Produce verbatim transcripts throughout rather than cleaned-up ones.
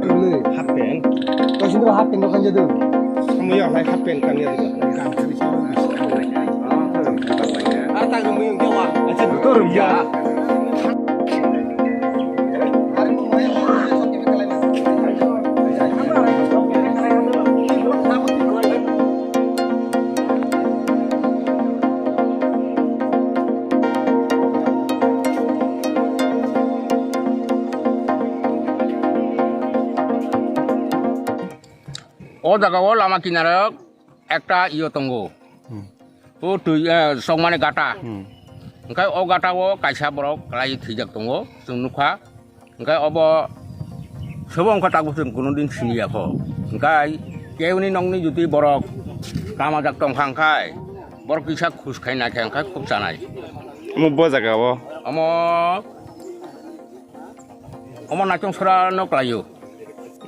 Half pant. Kau sini half pant kau kan jadi. Kamu ya half pant kan ya. Ah, tak kamu yang jawab. Aja betul ya. O jaga o lama kinaro ekta iyo tongo. Hmm. O twi, eh, sokmani gata. Hmm. Hwnkhe o gata o kaisa borok kwlai thwijak tongo, chwng nukha. Hwnkhe obo sobo wngkha tabuk chwng kuno din siniya kho. Hwnkhe keuni nokni jotoi borok kamajak tongkha hwnkhe borok kisa khus khai naikha hwnkhe khub chanai. Omo bo jaga o? Omo, omo Naitong Sora no kwlaio.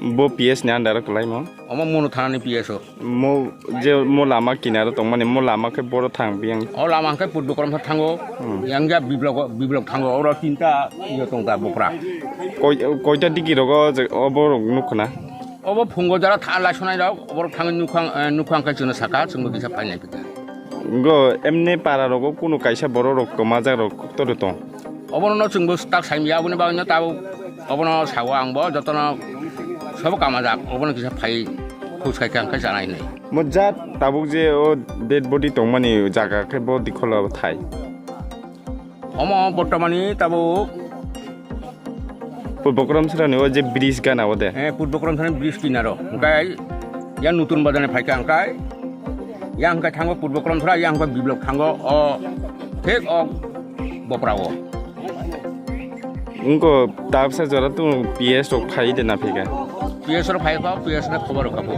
Bo P S ni under o kwlaimo? Omo Munu thana ni P S o. Mo je mo lama kinaro tongmani, mo lama khe boro thang biyang. O lama hwnkhe Purbo Kromsa thango, hmm, yang ja Biblok, Biblok thango, oro tinta iyo tong ta bokra. Koi, koita digi rogo je o borok nukhuna? Obo phungo jara tha laisonai rok, oborok thangwi nukhang, eh, nukhang khe chwngno saka, chwngbo kisa phainai pita. Go emne para rogo kunu kaisa borok rok kwmajak rok kotor tong? Obono no chwngbo tak saimya, aboni bagwino tabuk obono sago, angbo jotono sobo kamajak, obono kisa phai khus khai khe ang khe chanai hinwi. Mo jat tabuk je o dead body tongmani jaga khe bo dikholo thai? Omo bortomani tabuk Purbo Kromsrani o je bridge gana o de? Eh, Purbo Kromsrani bridge kinaro. Hwnkhe ya Nutun Bazar ni phaikha hwnkhe ya hwnkhe thango Purbo Kromsra, ya hwnkhe Biblok thango o thik o bopra o. Wngkho tabsa jora tung P S rok phai de na phika? P S rok phai kha, P S no khobor rok kha bo.